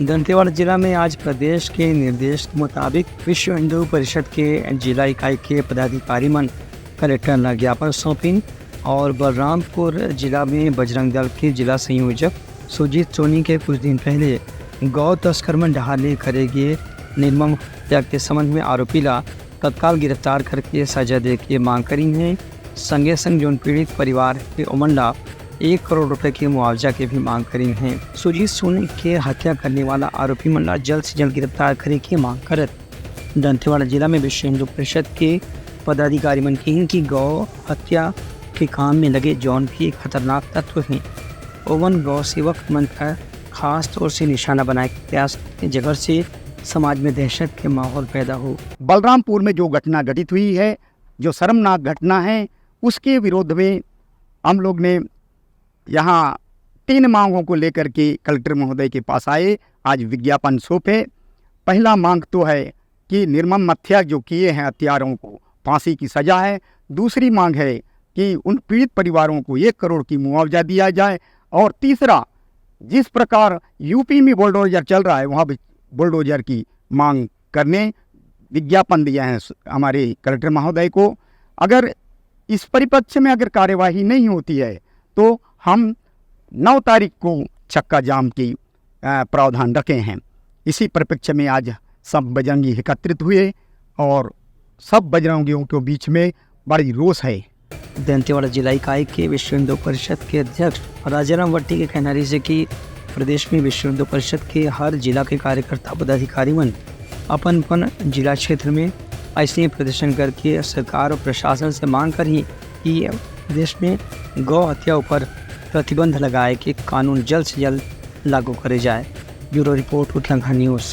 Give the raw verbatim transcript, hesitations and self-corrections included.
दंतेवाड़ा जिला में आज प्रदेश के निर्देश के मुताबिक विश्व हिंदू परिषद के जिला इकाई के पदाधिकारी मन कलेक्टर ला ज्ञापन सौंपिन और बलरामपुर जिला में बजरंग दल के जिला संयोजक सुजीत सोनी के कुछ दिन पहले गौ तस्कर मन डहार ले करे गे निर्मम हत्या के संबंध में आरोपी ला तत्काल गिरफ्तार करके सजा दे के मांग करीन हे। संगे संग जोन पीड़ित परिवार के ओमन ला एक करोड़ रुपए के मुआवजा के भी मांग करीन हे। सुजीत सोनी के हत्या करने वाला आरोपी मन ला जल्द से जल्द गिरफ्तार करे के मांग करत दंतेवाड़ा जिला में विश्व हिंदू परिषद के पदाधिकारी मन कहिन कि गौ हत्या के काम में लगे जौन भी खतरनाक तत्व हैं, ओमन गौ सेवक मन का खास तौर से निशाना बनाए के प्रयास करथे, जेकर से समाज में दहशत के माहौल पैदा हो। बलरामपुर में जो घटना घटित हुई है, जो शर्मनाक घटना है, उसके विरोध में हम लोग ने यहाँ तीन मांगों को लेकर के कलेक्टर महोदय के पास आए, आज विज्ञापन सौंपे। पहला मांग तो है कि निर्मम हत्या जो किए हैं हत्यारों को फांसी की सजा है। दूसरी मांग है कि उन पीड़ित परिवारों को एक करोड़ की मुआवजा दिया जाए। और तीसरा, जिस प्रकार यूपी में बुलडोजर चल रहा है, वहाँ भी बुलडोजर की मांग करने विज्ञापन दिया है हमारे कलेक्टर महोदय को। अगर इस परिप्रेक्ष्य में अगर कार्यवाही नहीं होती है तो हम नौ तारीख को चक्का जाम की प्रावधान रखे हैं। इसी परिप्रेक्ष्य में आज सब बजरंगी एकत्रित हुए और सब बजरंगियों के बीच में बड़ी रोष है। दंतेवाड़ा जिला इकाई के विश्व हिंदू परिषद के अध्यक्ष राजाराम वट्टी के कहना रहिस हे कि प्रदेश में विश्व हिंदू परिषद के हर जिला के कार्यकर्ता पदाधिकारी मन अपन अपन जिला क्षेत्र में ऐसे ही प्रदर्शन करके सरकार और प्रशासन से मांग करही कि प्रदेश में गौ हत्या ऊपर प्रतिबंध लगाए के कानून जल्द से जल्द लागू करे जाए। ब्यूरो रिपोर्ट, उठलंघा न्यूज़।